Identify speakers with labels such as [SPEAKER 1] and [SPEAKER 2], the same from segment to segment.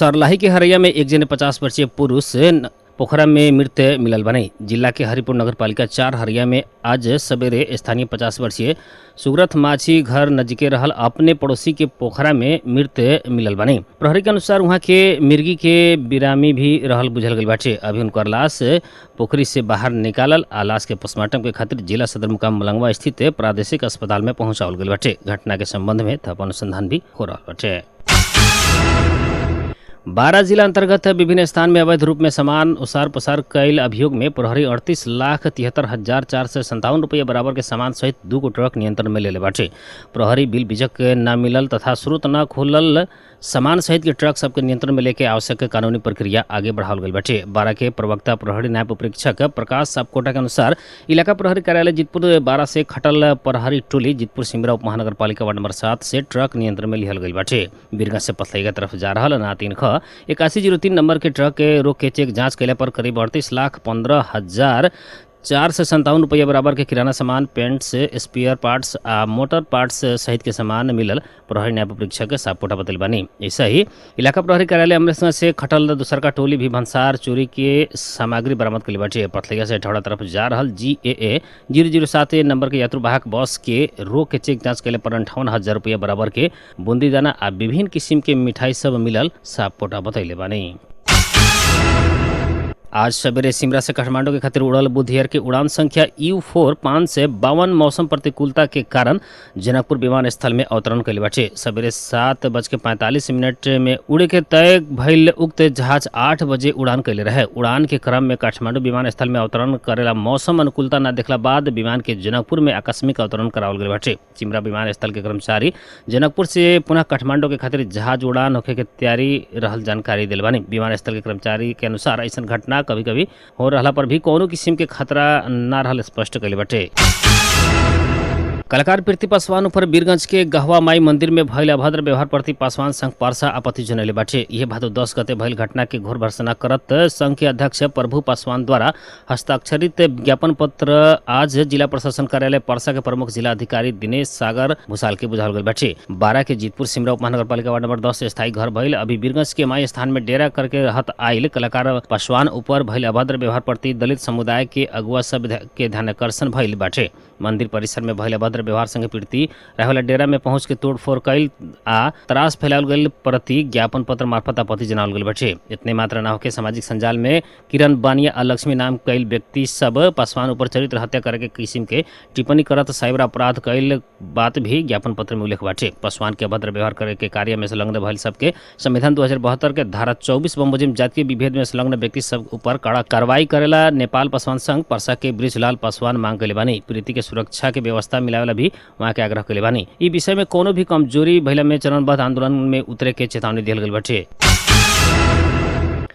[SPEAKER 1] सरलाही के हरैया में एक जने 50 वर्षीय पुरुष पोखरा में मृत मिलल बने। जिला के हरिपुर नगर पालिका 4 हरिया में आज सवेरे स्थानीय 50 वर्षीय सुग्रथ माझी घर नजीके रहल अपने पड़ोसी के पोखरा में मृत मिलल बने। प्रहरी के अनुसार वहाँ के मिर्गी के बिरामी भी रहल बुझल गई बाटे। अभी उनकर लाश पोखरी से बाहर निकालल आ लाश के पोस्टमार्टम के खातिर जिला सदर मुकाम मलंगवा स्थित प्रादेशिक अस्पताल में पहुंचावल गई बाटे। घटना के संबंध में थप अनुसंधान भी हो रहा बाटे। 12 जिला अंतर्गत विभिन्न स्थान में अवैध रूप में सामान उसार पसार कैल अभियोग में प्रहरी 38,73,457 रुपया बराबर के सामान सहित 2 गो ट्रक नियंत्रण में लेले बाटे। प्रहरी बिल बीजक न मिलल तथा स्रोत न खोलल सामान सहित के ट्रक सबके नियंत्रण में लेके आवश्यक कानूनी प्रक्रिया आगे बढ़ावल गई बाटे। 12 के प्रवक्ता प्रहरी नायब उपरीक्षक प्रकाश सापकोटा के अनुसार इलाका प्रहरी कार्यालय जितपुर 12 से खटल प्रहरी टोली जितपुर सिमरा उप महानगर पालिका वार्ड नंबर 7 से ट्रक नियंत्रण में लिहल गई बाटे। बीरगंज से पथलैया तरफ जा रहा ना 3 ख 8103 नंबर के ट्रक के रोक के चेक जांच कैला पर करीब 38,15,457 रुपया बराबर के किराना सामान, पेंट्स, स्पेयर पार्ट्स आ मोटर पार्ट्स सहित के सामान मिलल प्रहरी नायब परीक्षक सापकोटा बतल बानी। ऐसा ही इलाका प्रहरी कार्यालय अमृतसर से खटल दूसरका टोली भी भंसार चोरी के सामग्री बरामद कइले बाटे। पथलैया से अठौड़ा तरफ जा रहल GAA 007 number के यात्रु वाहक बस के रोक के चेक जांच कैले पर 58,000 रुपया बराबर के बूंदी दाना आ विभिन्न किसिम के मिठाई सब मिलल सापकोटा बतैले बानी। आज सवेरे सिमरा से काठमांडू के खातिर उड़ल बुद्ध एयर के उड़ान संख्या U4 552 मौसम प्रतिकूलता के कारण जनकपुर विमानस्थल में अवतरण कैले बाटे। सवेरे 7:45 में उड़े के तय भइल उक्त जहाज 8 बजे उड़ान कैले रहे। उड़ान के क्रम में काठमांडू विमानस्थल में अवतरण करेला मौसम अनुकूलता न देखला बाद विमान के जनकपुर में आकस्मिक अवतरण करावल गेल बाटे। सिमरा विमानस्थल के कर्मचारी जनकपुर से पुनः काठमांडू के खातिर जहाज उड़ान होखे के तैयारी रहल जानकारी दिल बानी। विमानस्थल के कर्मचारी के अनुसार ऐसन घटना कभी कभी हो रहला पर भी कोनो किस्म के खतरा ना रहल स्पष्ट कैले बाटे। कलाकार प्रीति पासवान ऊपर वीरगंज के गहवा माई मंदिर में भइल अभद्र व्यवहार प्रति पासवान संघ पारसा आपत्ति जनैले बाटे। यह भादो 10 गते भइल घटना के घोर भर्त्सना करत संघ के अध्यक्ष प्रभु पासवान द्वारा हस्ताक्षरित ज्ञापन पत्र आज जिला प्रशासन कार्यालय परसा के प्रमुख जिला अधिकारी दिनेश सागर भूषाल के बुझावल गेल बाटे। 12 के जितपुर सिमरा उप महानगरपालिका वार्ड नंबर 10 स्थायी घर भइल अभी वीरगंज के माई स्थान में डेरा करके रहत आयल कलाकार पासवान ऊपर भइल अभद्र व्यवहार प्रति दलित समुदाय के अगुआ सब के ध्यानाकर्षण भइल बाटे। मंदिर परिसर में भइल अभद्र व्यवहार संगे पीड़ित रहेवाला डेरा में पहुंच के तोड़फोड़ कैल आ त्रास फैलावल गेल प्रति ज्ञापन पत्र मार्फत आपत्ति जनावल गेल बाटे। इतने मात्र न होके सामाजिक संजाल में किरण बानिया आ लक्ष्मी नाम कैल व्यक्ति सब पासवान ऊपर चरित्र हत्या करे के किस्म के टिप्पणी करत साइबर अपराध कैल बात भी ज्ञापन पत्र में उल्लेख बाटे। पासवान के अभद्र व्यवहार करे के कार्य में संलग्न भइल सबके संविधान 2072 के धारा 24 बमोजिम जातीय विभेद में संलग्न व्यक्ति सब ऊपर कड़ा कार्रवाई करेला नेपाल पासवान संघ परसा के बृजलाल पासवान मांग कैले बानी। प्रीति के सुरक्षा के व्यवस्था मिलावेला भी वहाँ के आग्रह कैले बानी। ई विषय में कोनो भी कमजोरी भइला में चरणबद्ध आंदोलन में उतरे के चेतावनी दिहल गेल बाटे।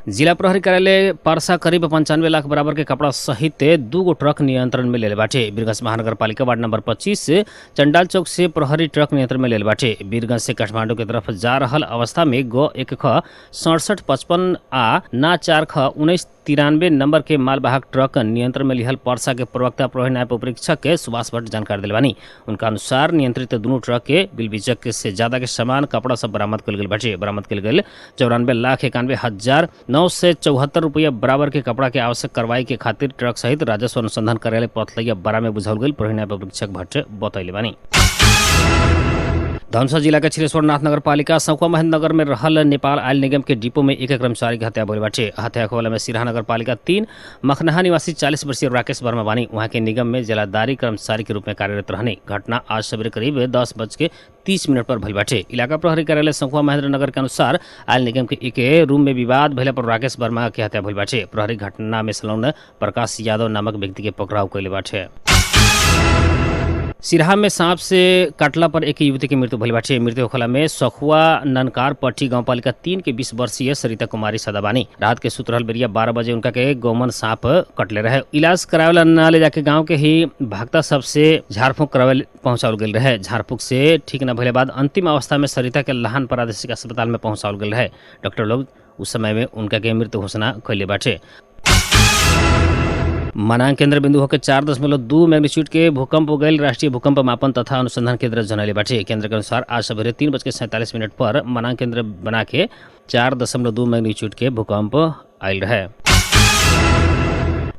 [SPEAKER 1] जिला प्रहरी कार्यालय परसा करीब 95 लाख बराबर के कपड़ा सहित 2 गो ट्रक नियंत्रण में लेले बाटे। वीरगंज महानगरपालिका वार्ड नंबर 25 चंडाल चौक से प्रहरी ट्रक नियंत्रण में लेले बाटे। वीरगंज से काठमांडू के तरफ जा रहल अवस्था में ग 1 ख 6755 आ ना 4 ख 1993 नंबर के मालवाहक ट्रक नियंत्रण में लिहल परसा के प्रवक्ता प्रहरी नायब उपरीक्षक के सुभाष भट्ट जानकारी दिले बानी। उनका अनुसार नियंत्रित दुनू ट्रक के बिल बीजक से ज्यादा के सामान, कपड़ा सब बरामद कल गेल बाटे। बरामद कल गेल 94,91,974 रुपया बराबर के कपड़ा के आवश्यक कार्रवाई के खातिर ट्रक सहित राजस्व अनुसंधान कार्यालय पथलैया बारा में बुझाउल गेल प्रहरी नायब उपरीक्षक भट्ट बतैले बानी। धनुषा जिला के क्षीरेश्वरनाथ नगरपालिका सौका महेंद्र नगर में रहल नेपाल आयल निगम के डिपो में एक कर्मचारी के हत्या भइल बाटे। हत्या होला में सिरहा नगरपालिका 3 मखनहा निवासी 40 वर्षीय राकेश वर्मा बानी। वहाँ के निगम में जलादारी कर्मचारी के रूप में कार्यरत रहने। घटना आज सवेरे करीब 10:30 पर भइल बाटे। इलाका प्रहरी कार्यालय सौका महेंद्र नगर के अनुसार आयल निगम के एक रूम में विवाद भइला पर राकेश वर्मा के हत्या भइल बाटे। प्रहरी घटना में संलग्न प्रकाश यादव नामक व्यक्ति के पकड़ाव कैले बाटे। सिरहा में सांप से काटला पर एक युवती के मृत्यु भइल बाटे। मृत्यु होखला में सखुआ ननकार पट्टी गांवपालिका 3 के 20 वर्षीय सरिता कुमारी सदाबानी। रात के सुत रहल बेरिया 12 बजे उनका के गौमन सांप कटले रहे। इलाज करावेला न ले जाके गांव के ही भक्ता सबसे झाड़फूक करावे पहुंचावल गेल रहे। झाड़फूक से ठीक न भइले बाद अंतिम अवस्था में सरिता के लहान प्रादेशिक अस्पताल में पहुंचावल गेल रहे। डॉक्टर लोग उस समय में उनका के मृत्यु घोषणा कैले बाटे। मानांक केंद्र बिंदु होकर 4.2 मैग्नीट्यूड के भूकंप हो गईल राष्ट्रीय भूकंप मापन तथा अनुसंधान केंद्र जनैले बाटे। केंद्र के अनुसार आज सवेरे 3:47 पर मानांक केंद्र बना के 4.2 मैग्नीट्यूड के भूकंप आयल रहे।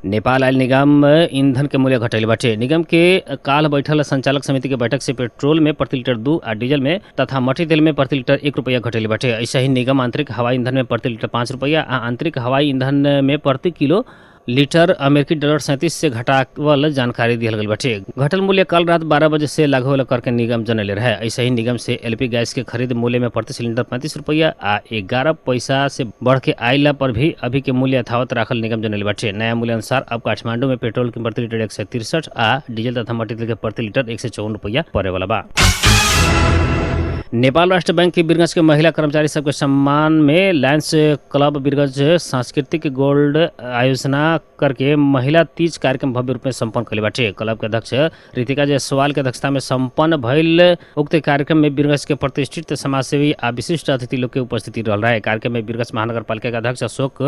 [SPEAKER 1] नेपाल आयल निगम ईंधन के मूल्य घटैले बाटे। निगम के काल बैठल संचालक समिति के बैठक से पेट्रोल में प्रति लीटर 2 आ डीजल में तथा मट्टी तेल में प्रति लीटर 1 रुपया घटैले बाटे। ऐसे ही निगम आंतरिक हवाई ईंधन में प्रति लीटर 5 रुपया आ आंतरिक हवाई ईंधन में प्रति किलो लीटर अमेरिकी डॉलर 37 से घटावल जानकारी दिहल गई बाटे। घटल मूल्य कल रात 12 बजे से लागू होला करके निगम जनैले रहे। ऐसे ही निगम से एलपी गैस के खरीद मूल्य में प्रति सिलेंडर 35 रुपया आ 11 पैसा से बढ़ के आइला पर भी अभी के मूल्य यथावत राखल निगम जनैले बाटे। नया मूल्य अनुसार अब काठमांडू में पेट्रोल के प्रति लीटर 163 आ डीजल तथा मट्टी तेल के प्रति लीटर 154 रुपया पड़े वाला बा। नेपाल राष्ट्र बैंक के बीरगंज के महिला कर्मचारी सबके सम्मान में लायंस क्लब बीरगंज सांस्कृतिक गोल्ड आयोजना करके महिला तीज कार्यक्रम भव्य रूप में संपन्न कैले बाटे। क्लब के अध्यक्ष रितिका जायसवाल के अध्यक्षता में संपन्न भइल उक्त कार्यक्रम में बीरगंज के प्रतिष्ठित समाजसेवी आ विशिष्ट अतिथि लोग के उपस्थिति रहल रहे। कार्यक्रम में बीरगंज महानगरपालिका के अध्यक्ष अशोक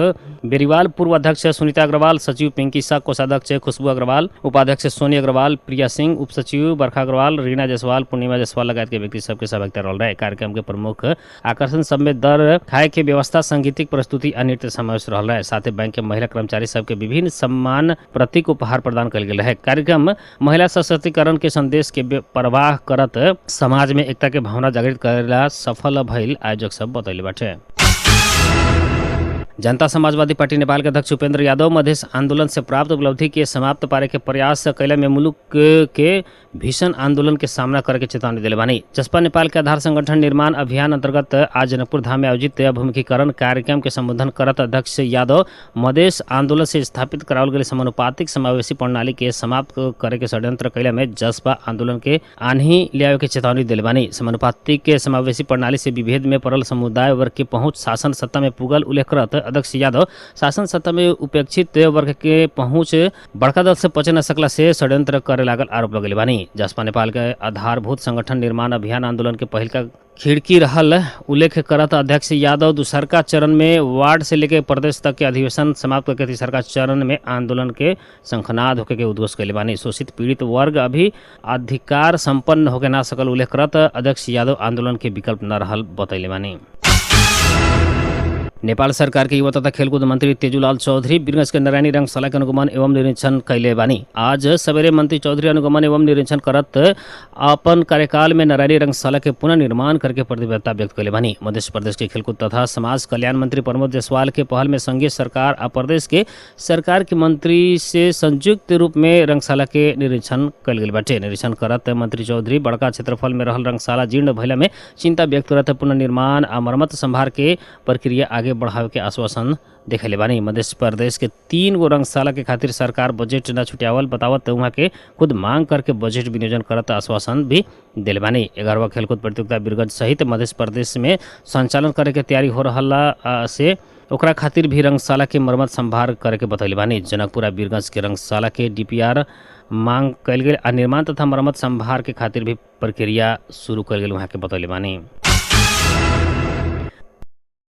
[SPEAKER 1] बेरीवाल, पूर्व अध्यक्ष सुनीता अग्रवाल, सचिव पिंकी शाह, कोषाध्यक्ष खुशबू अग्रवाल, उपाध्यक्ष सोनी अग्रवाल, प्रिया सिंह, उप सचिव बरखा अग्रवाल, रीना जायसवाल, पूर्णिमा जायसवाल लगायत के व्यक्ति सबके सहभागिता रहल रहे। कार्यक्रम के प्रमुख आकर्षण सब में दर खाए के व्यवस्था, सांगीतिक प्रस्तुति आ नृत्य समावेश रहल रहे। साथ ही बैंक के महिला कर्मचारी सबके विभिन्न सम्मान प्रतीक उपहार प्रदान कयल गेल रहे। कार्यक्रम महिला सशक्तिकरण के संदेश के प्रवाह करत समाज में एकता के भावना जागृत करेला सफल भइल आयोजक सब बतैले बाटे। जनता समाजवादी पार्टी नेपाल के अध्यक्ष उपेंद्र यादव मधेश आंदोलन से प्राप्त उपलब्धि के समाप्त पारे के प्रयास कैला में मुल्क के भीषण आंदोलन के सामना करे के चेतावनी दिले बानी। जसपा नेपाल के आधार संगठन निर्माण अभियान अंतर्गत आज जनकपुर धाम में आयोजित अभिमुखीकरण कार्यक्रम के संबोधन करत अध्यक्ष यादव मधेश आंदोलन से स्थापित करावल गेल समानुपातिक समावेशी प्रणाली के समाप्त करे के षड्यंत्र कैला में जसपा आंदोलन के आन्ही लियावे के चेतावनी दिले बानी। समानुपातिक के समावेशी प्रणाली से विभेद में पड़ल समुदाय वर्ग के पहुंच शासन सत्ता में पुगल उल्लेख करत अध्यक्ष यादव शासन सत्ता में उपेक्षित वर्ग के पहुंच बड़का दल से पचे न सकला से षड्यंत्र करे लागल आरोप लगेले बानी। जसपा नेपाल के आधारभूत संगठन निर्माण अभियान आंदोलन के पहिलका खिड़की रहल उल्लेख करत अध्यक्ष यादव दूसरका चरण में वार्ड से लेकर प्रदेश तक के अधिवेशन समाप्त करके तीसरका चरण में आंदोलन के शंखनाद होके के उद्घोष कैले बानी। शोषित पीड़ित वर्ग अभी अधिकार संपन्न होके ना सकल उल्लेख करत अध्यक्ष यादव आंदोलन के विकल्प न रहल बतैले बानी। नेपाल सरकार के युवा तथा खेलकूद मंत्री तेजूलाल चौधरी बीरगंज के नारायणी रंगशाला के अनुगमन एवं निरीक्षण कैले बानी। आज सवेरे मंत्री चौधरी अनुगमन एवं निरीक्षण करत अपन कार्यकाल में नारायणी रंगशाला के पुनर्निर्माण करके प्रतिबद्धता व्यक्त कैले बानी। मध्य प्रदेश के खेलकूद तथा समाज कल्याण मंत्री प्रमोद जायसवाल के पहल में संघीय सरकार आ प्रदेश के सरकार के मंत्री से संयुक्त रूप में रंगशाला के निरीक्षण कयल गेल बाटे। निरीक्षण करत मंत्री चौधरी बड़का क्षेत्रफल में रहल रंगशाला जीर्ण भइला में चिंता व्यक्त करत पुनर्निर्माण आ मरम्मत संभार के प्रक्रिया आगे बढ़ावे के आश्वासन देखले बानी। मध्य प्रदेश के 3 गो रंगशाला के खातिर सरकार बजट न छुटियावल बतावत वहाँ के खुद मांग करके बजट विनियोजन करत आश्वासन भी दिले बानी। 11वां खेलकूद प्रतियोगिता बीरगंज सहित मध्य प्रदेश में संचालन करे के तैयारी हो रहा से ओकरा खातिर भी रंगशाला के मरम्मत संभार करे के बतैले बानी। जनकपुर आ बीरगंज के रंगशाला के डीपीआर मांग कयल गेल आ निर्माण तथा मरम्मत संभार के खातिर भी प्रक्रिया शुरू कयल गेल वहाँ के बतैले बानी।